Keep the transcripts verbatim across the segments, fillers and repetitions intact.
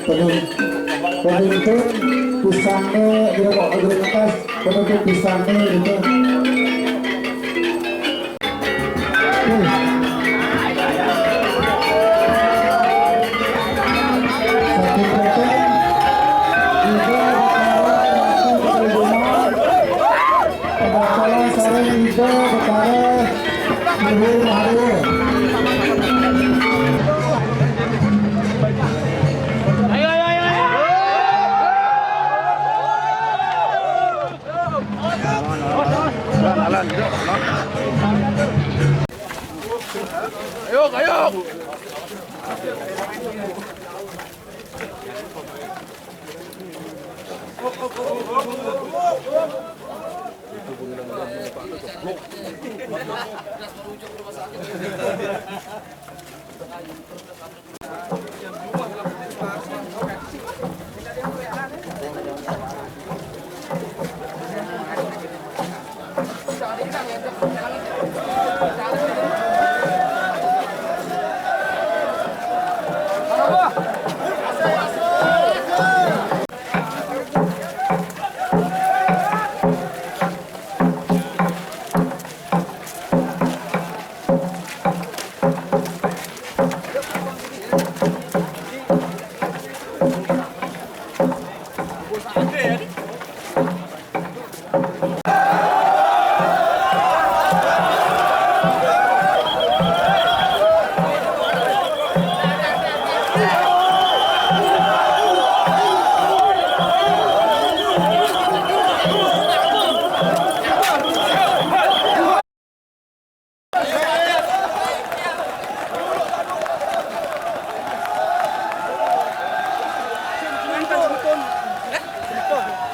Penun-, penuntun pisangnya, gini kok, gini ngetes, penuntun pisangnya gitu. Tuh. Satu potong, tiga, empat, lima, enam, tujuh, lima. Pembatalan sareng Ida Betara Luhur Mahadewa. Ayo, ayo.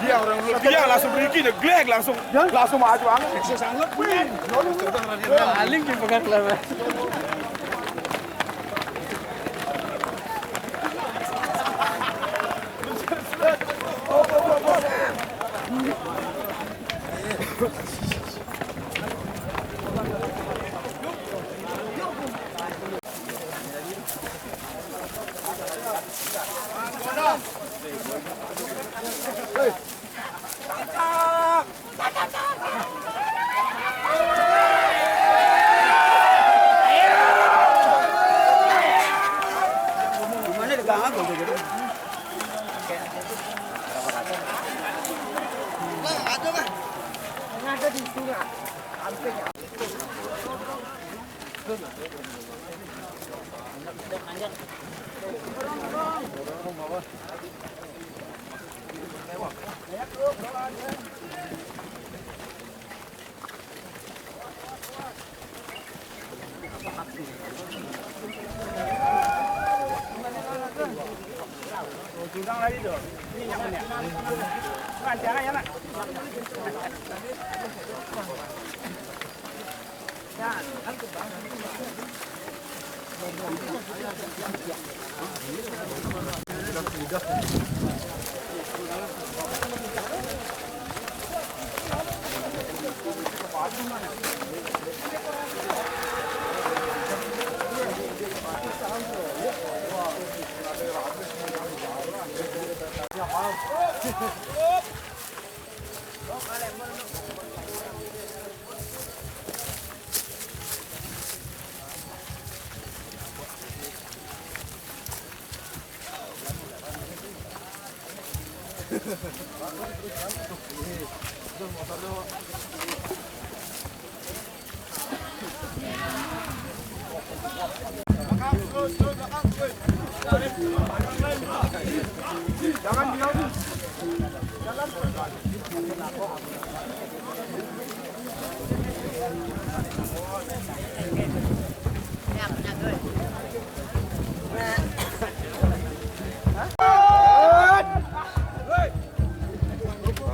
Dia orang dia langsung pergi dia glek langsung langsung maju banget. Paling dipegang lah.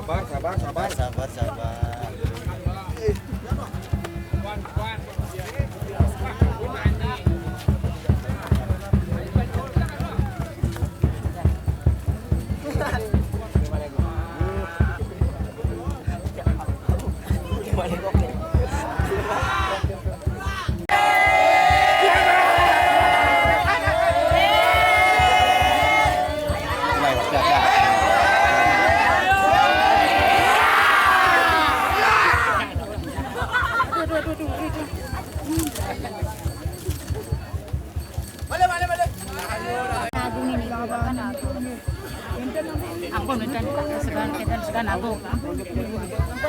Sabar, sabar, sabar. Sabar, sabar.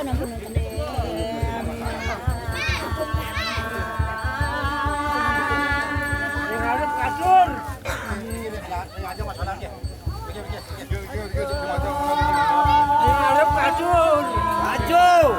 Ngarep kasur. Ini, ini, ini aja masalahnya. Ngarep kasur. Maju.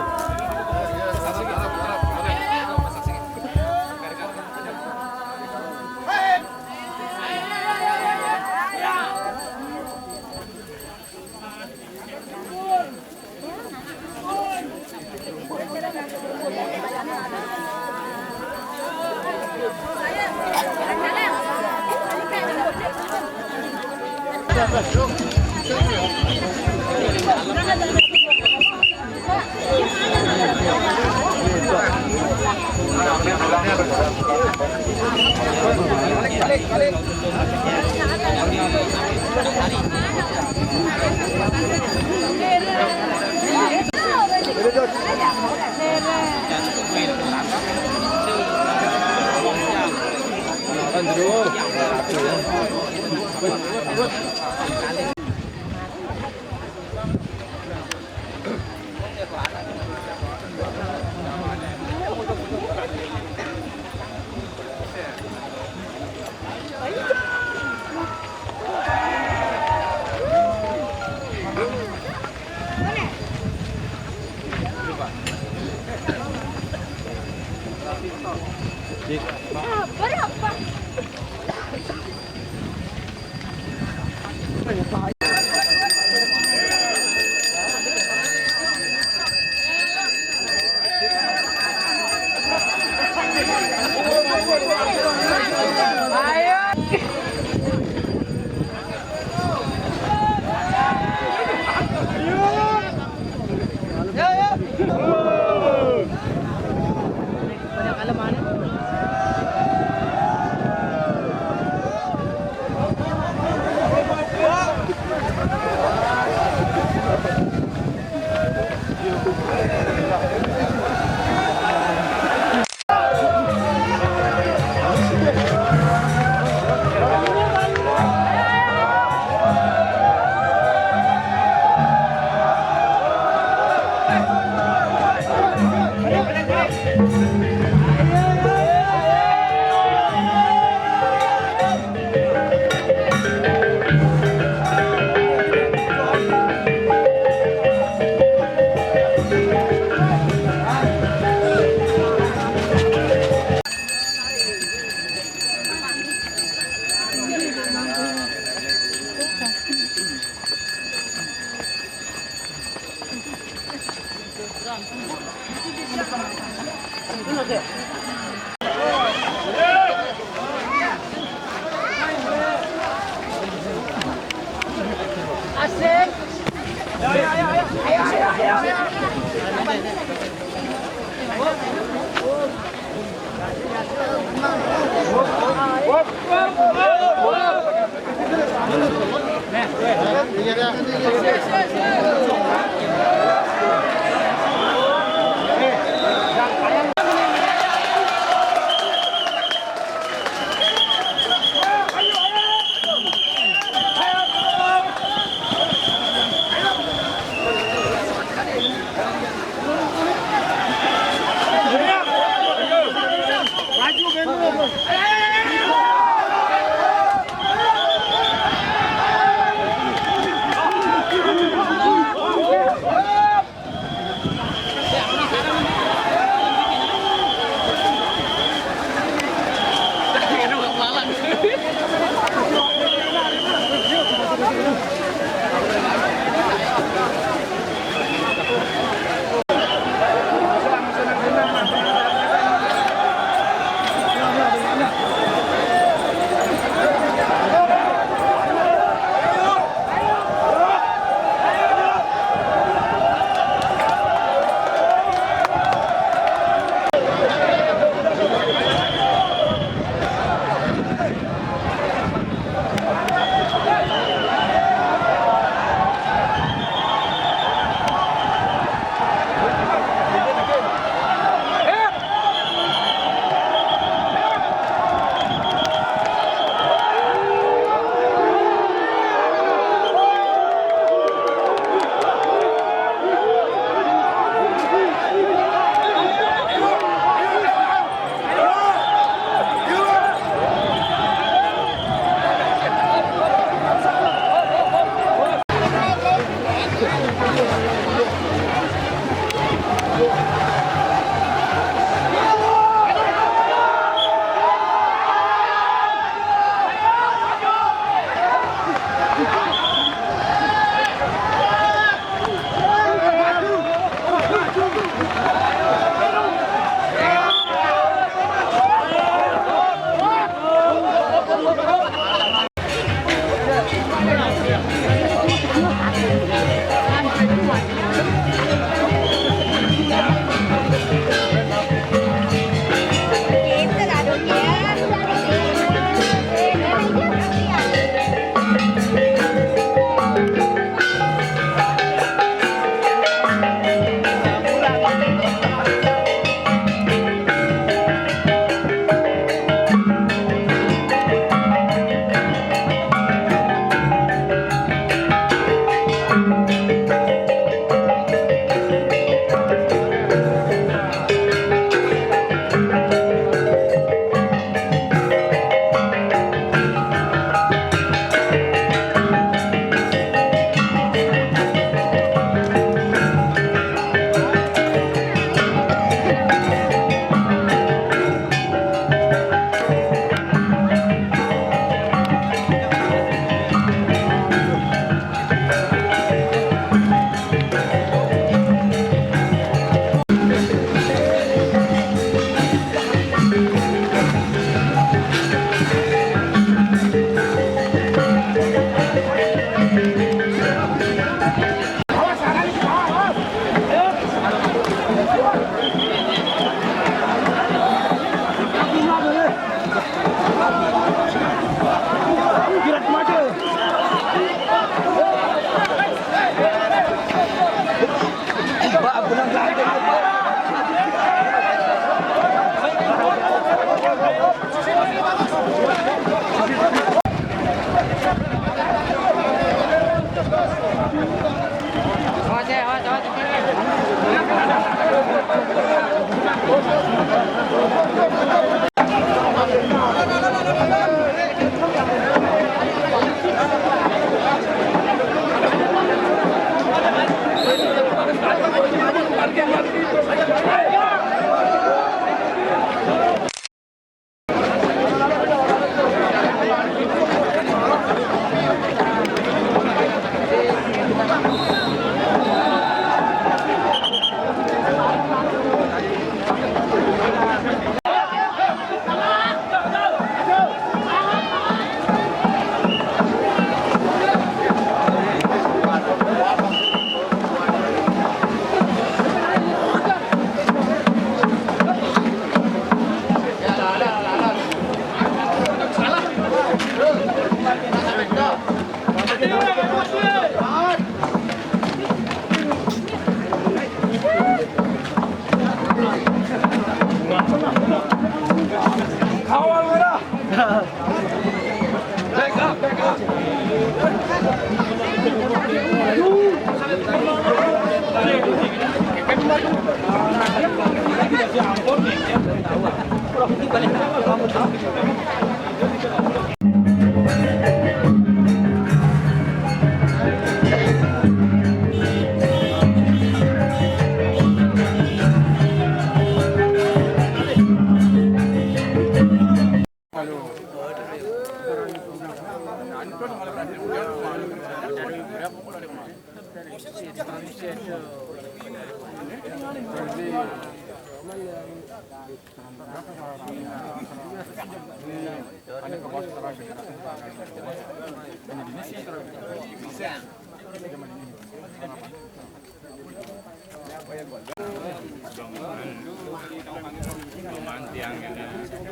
Belum tiang ini,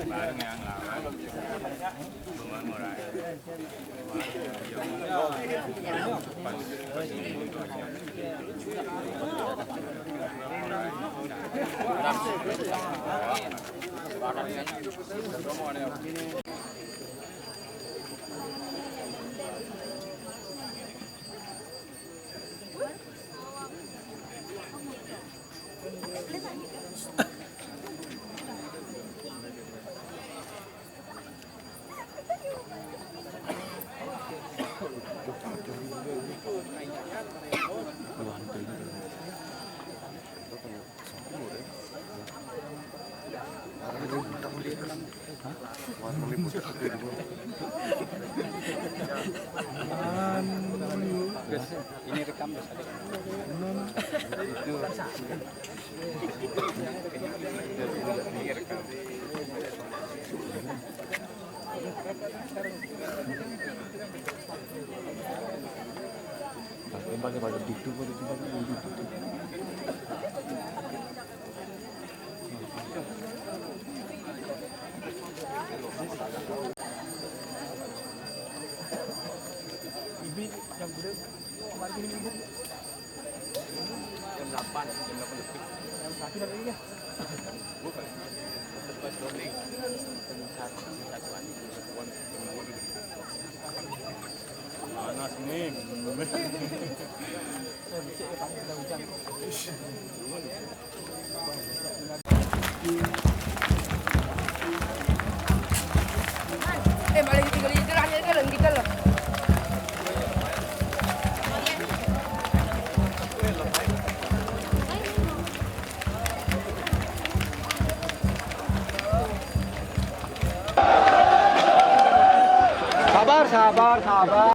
bareng yang lama. Belum mulai. Ini rekam, Bos. Ibi jam berapa? Kemarin ini, Ibu. Jam delapan, jam delapan lebih. Jam satu lagi ya? Bukan. Pas doling. Jam satu, jam satuan. Jam satuan, jam dua dulu. Panas nih. Eh, bisa ya, Pak, kita hujan. Eh, malah ditinggal-tinggal, hanya jalan kita lah. Sabar, sabar, sabar.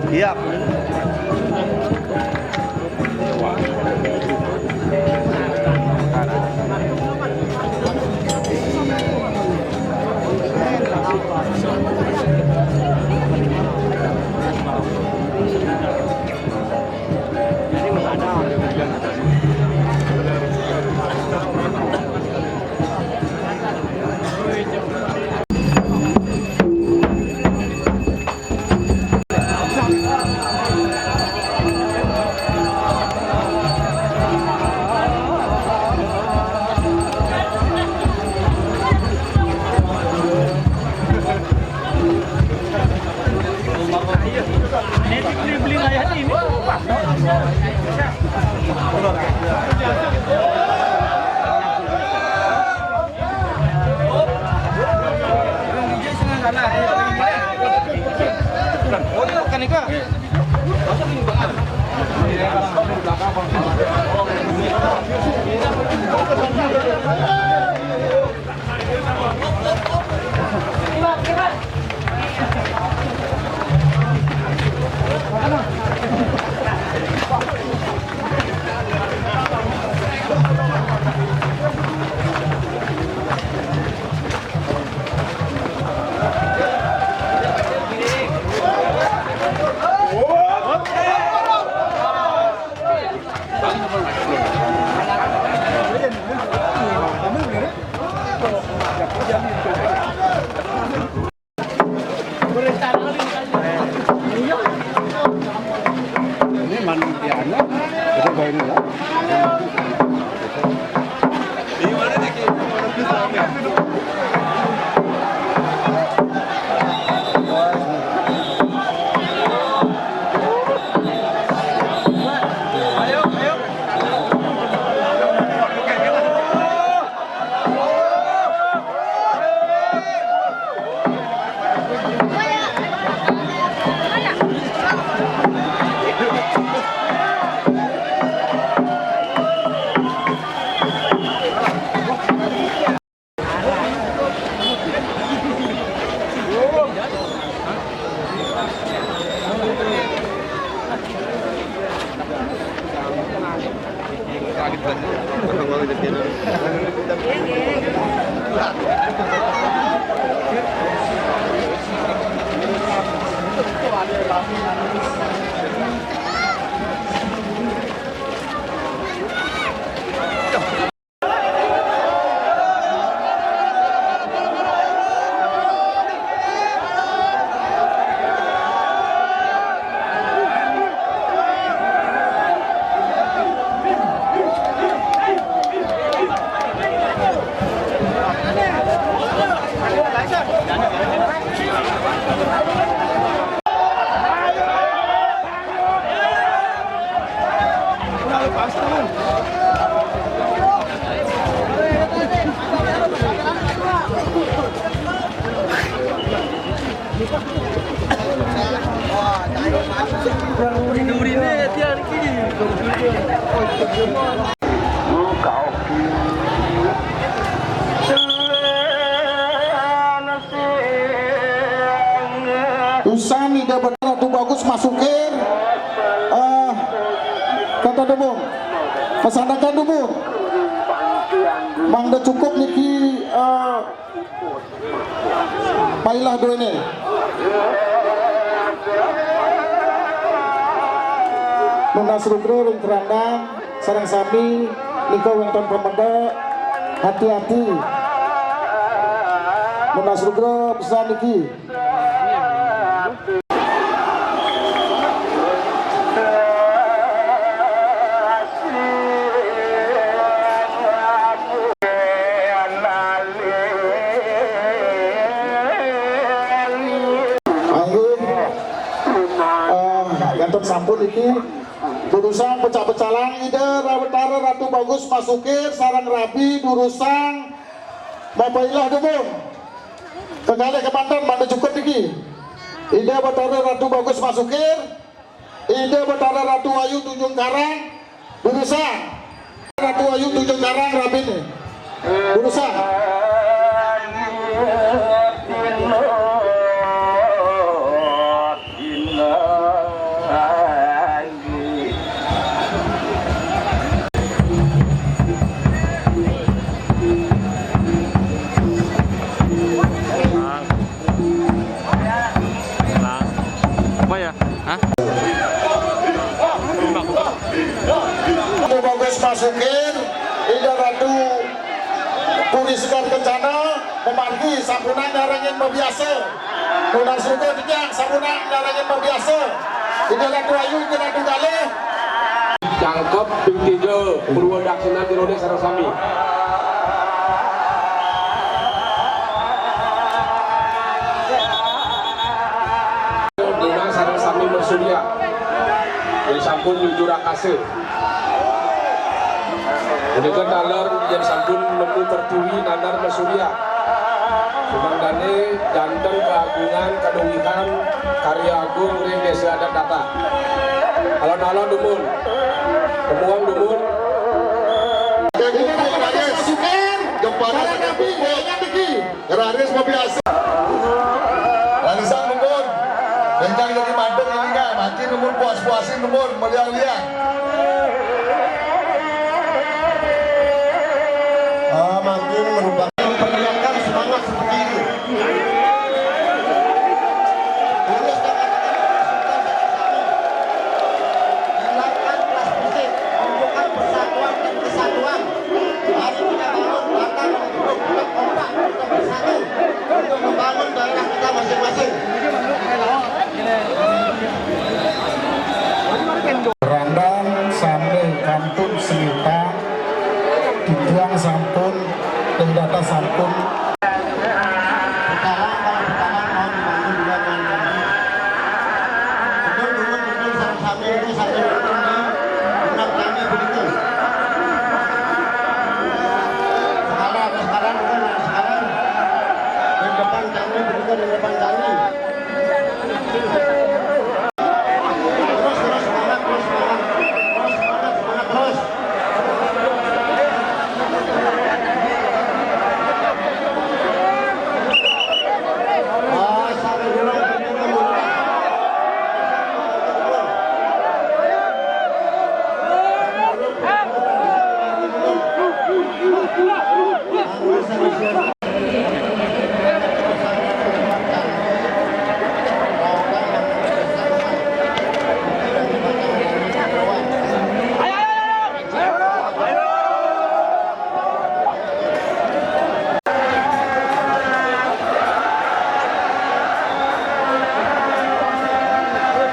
Iya. Ini manitianya, kita bawain lah. Usan Ida Betara Ratu Bagus Masukir, eh, kata dubung, pesandakan dubung, mangda cukup niki, eh, pailah duene. Nunas rukre ring kerandang, sareng sami nika wenten pameda, hati-hati. Nunas rukre pesan niki. Inggih. Eh, ngenten sampun niki. Durusang pecak-pecalang Ida Betara Ratu Bagus Masukir sareng rabi durusang mapailah dubung. Kekalih kemanten mangda cukup niki. Ida Betara Ratu Bagus Masukir, Ida Betara Ratu Ayu Tunjung Karang, durusang. Ratu Ayu Tunjung Karang rabine. Durusang. Apa ya? Hah? Ratu Bagus Masukir, Ida Ratu Puri Sekar Kencana, mamargi sampunang nyarengin mabiasa. Nunas rukre titiang sampunang nyarengin mabiasa. Ida Ratu Ayu, Ida Ratu Galih. Jangkep ping tiga, Purwa Daksina Tirone sareng sami. Nunas sareng sami masurya. Yen sampun nyujur akasa. Punika taler yen sampun nemu pertiwi nanar masurya. Sumangdane janten kaagungan kadowihan Arya Agung ring Désa Adat Data. Alon-alon dumun. Temuang dumun. Ini pakai pasukan. Gempara tapi banyak iki. Raris mau biasa. Rarisan dumun. Bengkang jadi madung ini kan. Mati dumun puas-puasin dumun. Meliang-liang. Ah, mangkin merupakan pergerakan semangat seperti ini. Luruskan kata-kata Sultan Said Samin. Hilangkan kelas fisik, tumbuhkan persatuan dan kesatuan. Mari kita bangun Batam yang hidup, kita kompak, kita bersatu untuk membangun daerah kita masing-masing. Randang sami kantun sengita, titiang sampun, ring data sampun. Pertama, kalau pertama mau dibantu juga dengan betul, betul, betul, sami-sami itu satu betul di genap kami begitu. Sekarang, sekarang, bukan sekarang. Di depan kami begitu, di depan kami. Terus, terus, semangat, terus, semangat. Terus, semangat, semangat, terus. Ah, sampai dulu, sampai dulu.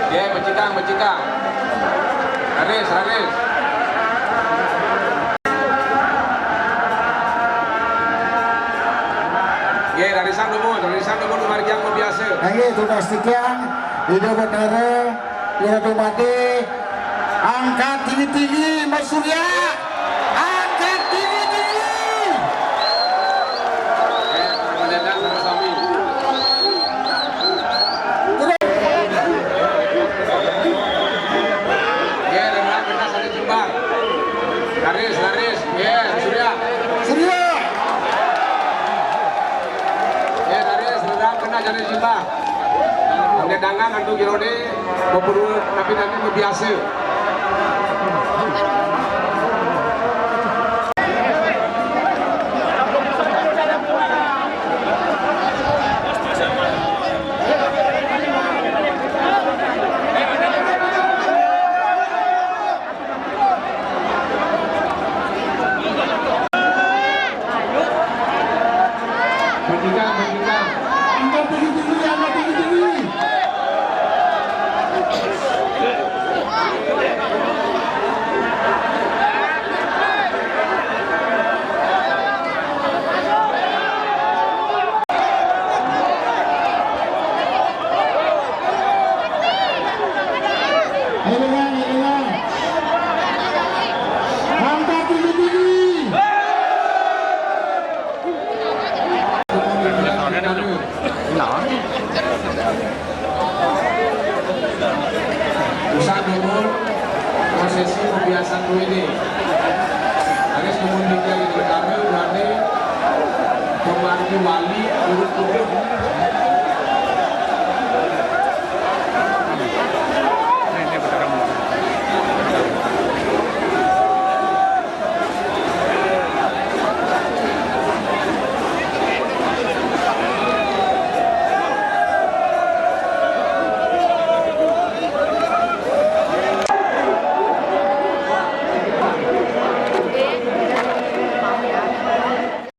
Ye, becikang, becikang. Raris, raris. Ye, rarisan dumun, rarisan dumun, margi mabiasa. Nggih, tugas titiang, Ida Betara, Ida Dumadi, angkat tinggi-tinggi, Mas Surya. Angkat tinggi-tinggi. Ye, Pak Dadang, sama sami. Ye, Dadang, kena sana jembang. Raris, raris. Ye, Surya. Surya. Ye, raris, Dadang, kena sana jembang. Ane dangan antu Girode, bepuru napi-napi mabiasa. Bertiga, bertiga. Angkat tinggi-tinggi, angkat tinggi-tinggi. Elingan, elingan. Angkat tinggi-tinggi. Pusat dumun, prosesi pembiasan duwene. Raris dumun tinggal di negara, berani pemargi wali, urut kuduh.